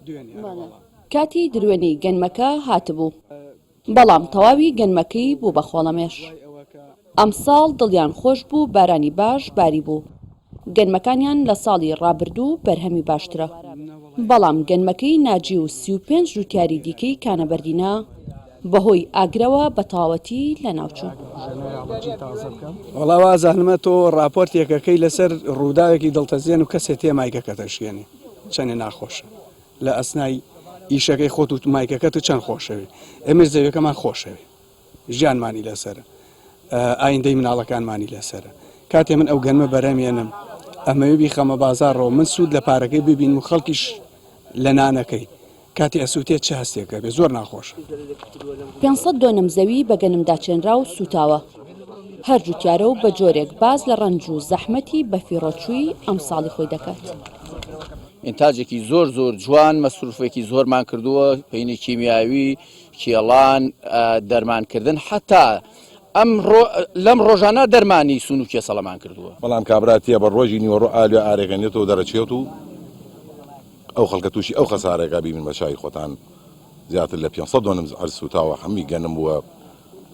دوێنێ. کاتی دروێنەی گەنمەکە هاتبوو، بەڵام تەواوی گەنمەکەی بوو بە خۆڵەمێش. ئەمساڵ دڵیان خۆش بوو بارانی باش باریبوو، گەنمەکانیان لە ساڵی ڕابردوو بەرهەمی باشترە، بەڵام گەنمەکەی ناجی و 35 جوتیاری دیکەی کانەبەردینە بەهۆی ئاگرەوە بە تەواوەتی لەناوچوون. وەڵا وازانمە تۆ ڕاپۆرتێکەکەی لەسەر ڕووداوێکی دڵتەزێن و کەسێ تێ مایکەکەت ئەشکێنێ چەنێ ناخۆشە لە ئەسنای ئیشەکەی خۆت و مایکەکەت و چەند خۆشەوێ ئێمەش زەویەکەمان خۆشەوێ ژیانمانی لەسەرە ئایندەی مناڵەکانمانی لەسەرە کاتێ من ئەو گەنمە بەرەمێنم ئەمەوێ بیخەمە بازاڕەوە من سوود لە پارەکەی ببینم و خەڵکیش لە نانەکەی کاتێ ئەسووتێ چ هەستێک ئەبێ زۆر ناخۆشە. 500 دۆنم زەوی بە گەنم داچێنراو سووتاوە. هەر جوتیارە و بە جۆرێک باس لە ڕەنج و زەحمەتی بەفیڕۆچووی ئەمساڵی خۆی دەکات. ئینتاجێکی زۆر زۆر جوان، مەسروفێکی زۆرمان کردووە، پەینی کیمیاوی، کێڵان، دەرمانکردن، حەتا ئەمڕۆ لەم ڕۆژانە دەرمانی سون و کێسەڵەمان کردووە. بەڵام کابرا تێ بە ڕۆژی نیوەڕۆ ئالوێ ئارێکەنێتەوە دەرەچێت و ئەو خەڵکە تووشی ئەو خەسارەکە بیبن بە چاوی خۆتان زیاتر لە 500 دۆنم عەرز سووتاوە هەمووی گەنم بووە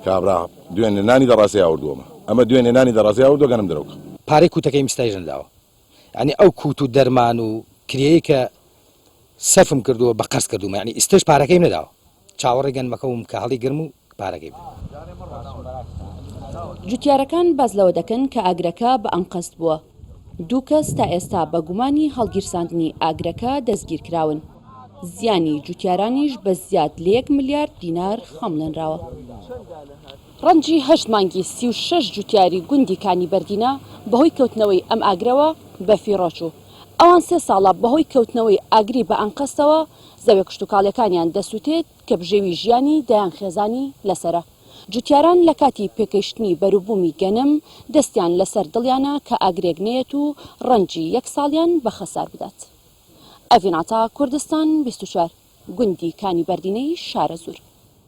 کابرا دوێنێ نانی دەڕاستی هاوردووەمە ئەمە دوێنێ نانی دەڕاستی هاوردووە گەنم درەوکە. پارەی کوتەکەی مستایش نەداوە یانی ئەو کوت و دەرمان و کرێی کە سەرفم کردووە بە قەرز کردوومە یانی ئیستەش پارەکەیم نەداوە چاوەڕێی گەنمەکە بووم کە هەڵیگرم و پارەکەی بدەم. جوتیارەکان باس لەوە دەکەن کە ئاگرەکە بە ئەنقەست بووە. دوو کەس تا ئێستا بە گومانی هەڵگیرساندنی ئاگرەکە دەستگیرکراون. زیانی جوتیارانیش بە زیاد لە یەک ملیارد دینار خەمڵێنراوە. ڕەنجی هەشت مانگی 36 جوتیاری گوندی کانی بەردینە بەهۆی کەوتنەوەی ئەم ئاگرەوە بەفیڕۆ چوو. ئەوان سێ ساڵە بەهۆی کەوتنەوەی ئاگری بە ئەنقەستەوە زەویە کشتوکاڵیەکانیان دەسوتێت کە بژێوی ژیانی دەیان خێزانی لەسەرە. جوتیاران لە کاتی پێگەیشتنی بەروبوومی گەنم دەستیان لەسەر دڵیانە کە ئاگرێک نەیەت و ڕەنجی یەک ساڵیان بە خەسار بدات. ئەڤین عەتا، کوردستان 24، گوندی کانی بەردینەی شارەزوور.